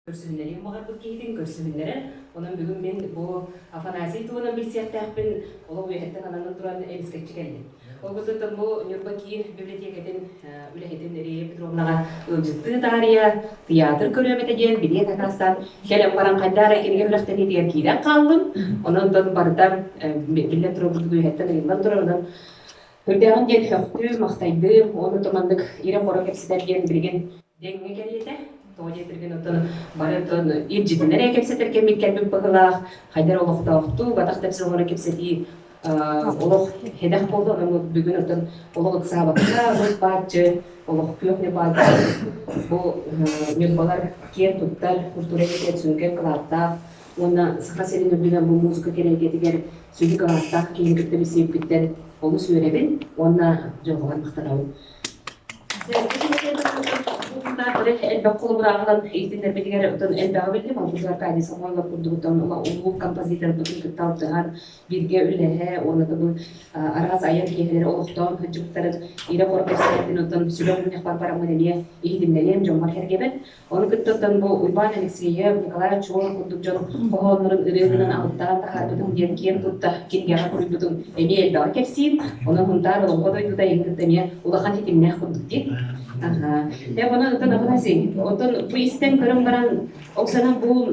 Көрсүһүннэриэн баҕарбыт киһитин көрсүһүннэрэр. Онон бүгүн мин бу Афанасий туһунан билсиэхтээхпин олох үөһэттэн ананан туран эмискэччи кэллим. Ол курдук бу Ньурба киин библиотекатын үлэһитин Рея Петровнаҕа ыалдьыттыы таарыйа тыйаатыр көрүөм этэ диэн билиэт акаастаан кэлэн баран хайдах эрэ кинигэ үрэхтэниитигэр киирэн хааллым. Онон барыта биллэн турар курдук үөһэттэн ыйыллан турар. Онон үрдээҕин диэн сөхтүм, махтайдым уонна маннык ирэ-хоро кэпсэтэр диэн билигин Дэҥҥэ кэриэтэ, тоҕо диэтэргин оттон бары оттон илдьитинэн эрэ кэпсэтэр кэммит кэлбит быһыылаах, хайдар олохтоохтуу, батах тэпсэн олорон кэпсэтии олох сэдэх буолла, онон бүгүн оттон олох ыксаабакка, бааччы, олох күөх ньыбааччы бу ньурбалар киэн туттар культура эйгэтигэр сүҥкэн кылааттаах уонна Саха сирин үрдүнэн бу музыка кэрэ эйгэтигэр сүдү кылааттаах киһини кытта билсибиппиттэн олус үөрэбин уонна дьылҕабар махтанабын. Элбэх холобурааҕынан иһитиннэрбитигэр оттон элбэҕи биллим. Ол Аркадий Самойлов курдугуттан улуу композиторбытын кытта алтыһан, бииргэ үлэлэһэ уонна бу араас айар киэһэлэри олохтоон сылдьыбыттарын ирэ-хоро кэпсээтин оттон сүбэ мунньахпар бараммын эмиэ иһитиннэриэм дьоммор-сэргэбэр. Ону кытта оттон бу Уйбаан Алексеев, Николай Чуор курдук дьон хоһооннорун ырыаһынан алыптаан таһаарбытым диэн киэн тутта кинигэҕэ суруйбутун эмиэ элбэҕи кэпсиир. Онон Сунтаар олоҥхо дойдута эйигин кытта эмиэ улахан ситимнээх курдук дии. Аха. Дьэ, онон оттон Афанасий, оттон бу истэн көрөн баран, Оксана бу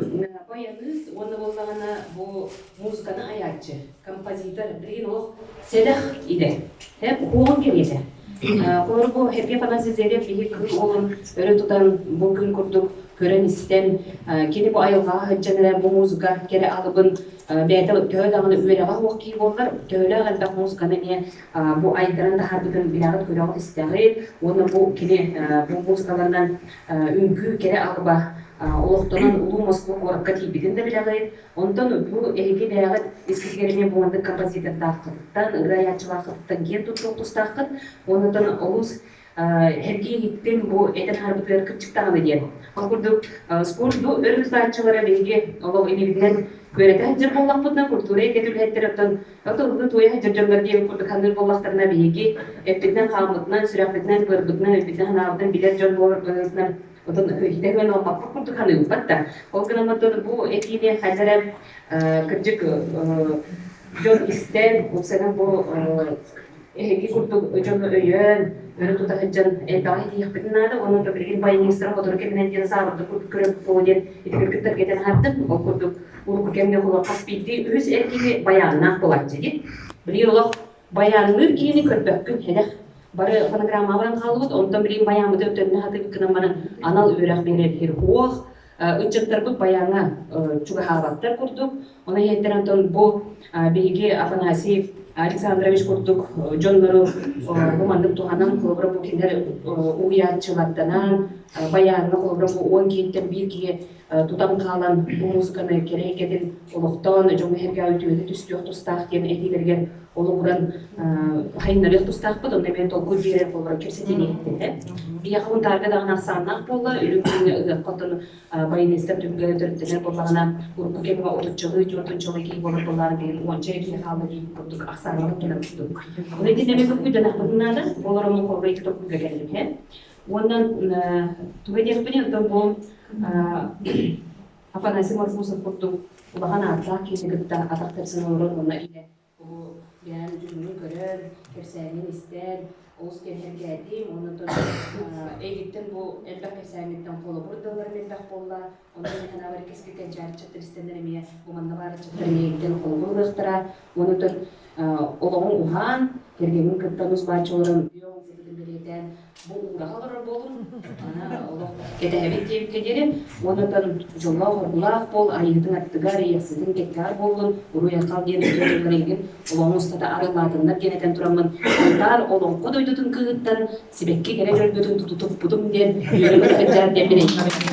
баяныыс уонна буоллаҕына бу музыканы айааччы, композитор билигин олох сэдэх идэ. Куоҕун кэриэтэ. Холобур, бу Сергей Афанасьевич Зверев биһи кыыл уолун өрө тутан бу күн курдук көрөн-истэн, кини бу айылҕаҕа сылдьан эрэ бу музыка кэрэ алыбын бэйэтэ төһө даҕаны үөрэҕэ суох киһи буоллар, төһөлөөх элбэх музыканы эмиэ бу айдаран таһаарбытын билэҕит, көрөҕүт, истэҕит уонна бу кини бу музыкаларынан үҥкүү кэрэ алыба олохтонон улуу Москва куоракка тиийбитин да билэҕит. Онтон бу эһиги бэйэҕит искитигэр эмиэ бу маннык композитордааххытыттан, ырыа айааччылааххытыттан киэн туттуох тустааххыт. Онтон олус сэргии иһиттим бу этэн аһарбытыгар кырдьык даҕаны диэн. Ол курдук спорт бу өрө тутааччылара биһиги олох илиибитинэн күөрэтэ сылдьар буоллахпытына, культура эйгэтин үлэһиттэрэ оттон оттон ыллыы туойа сылдьар дьоннор диэн курдук саныыр буоллахтарына биһиги эппитинэн-хааммытынан, сүрэхпитинэн, быарбытынан, өйбүтүнэн-санаабытынан билэр дьон буоларбытынан Отон итэһэн ылбаппыт курдук саныыбыт да. Ол гынан оттон бу этиини хайда эрэ кырдьык дьон истэн, упсанан бу эһиги курдук дьону өйөөн, өрө тута сылдьан элбэҕи этиэхпитин наада. Онон билигин баянистара сотору кэминэн диэн саабырдык курдук көрөбүт буолуо диэн ити кыргыттарга этэн аһардым. Ол курдук урукку кэмҥэ холор хас биирдии үһүс эр киһи байааннаах буолааччы дии. Билигин олох Байаанныыр киһини көрбөккүн, сэдэх. Бары фонограммаҕа баран хааллыбыт, онтон билигин байааммытын өтөрүнэ сатыыбыт гынан баран анал үөрэх биэрэр суох. Ыччаттарбыт байааҥҥа чугаһаабаттар курдук. Ону иһиттэр онтон бу биһиги Афанасий Александрович курдук дьоннору бу маннык туһанан, холобура бу кинилэр уһуйааччыларданан, байааҥҥа холобура бу 10 киһиттэн биир киһи тутан хаалан бу музыканы кэрэ эйгэтин олохтоон дьоҥҥо-сэргэҕэ үтүөнү түстүөх тустаах диэн этиилэригэр олоҕуран хайыннарыах тустаахпыт, онно эмиэ толкуй биэрэр буолара кэпсэтиини иһиттэтэ. Биһиэхэ Хунтаарга даҕаны ахсааннаах буолла, үрүҥ күҥҥэ ыһыахха оттон баянистар түмүгэ төрүттэнэр буоллаҕына, урукку кэмҥэ отуччалыы, түөртүнчэлии киһи буолар буоллаҕына, билигин уонча эрэ киһи хаалла диир курдук ахсааннаах турар курдук. Ону итиннэ эмиэ толкуйданахпытын наада, буолар оннук холобура ити толкуйга кэллим. Уонна туга диэхпиний, оттон бу Афанасий Марфусов курдук улахан ааттаах киһини кытта атах тэпсэн олорон уонна илэ бу бэйэм дьүһүнүн көрөн, кэпсээнин истэн, олус кэһэргээтим. Уонна оттон эйигиттэн бу элбэх кэпсээҥҥиттэн холобур да ыларым элбэх буолла. Онон мин санаабар кэскил кэнчээри ыччаттар истэннэр эмиэ бу манна баар ыччаттар эйигиттэн холобур ылыахтара. Уонна оттон олоҕуҥ уһаан, кэргэҥҥин кытта нус бааччы олорон үө сытытын бэлиэтээн бу уураһа олорор буолун, ана олох кэтэһэбит диэбиккэ диэри, уонна оттон дьоллоох-оргулаах буол, айыытын аттыгар, ийэхситин кэккэҕэр буоллун, уруй-айхал диэн үтүө тыллар эйигин олоҕуҥ устата арыллаатыннар диэн этэн тураммын, Сунтаар олоҥхо дойдутун кыыһыттан сибэкки кэрэ дьөрбөтүн тутуппутум диэн үөрэммит сылдьаар диэммин эйиэхэ.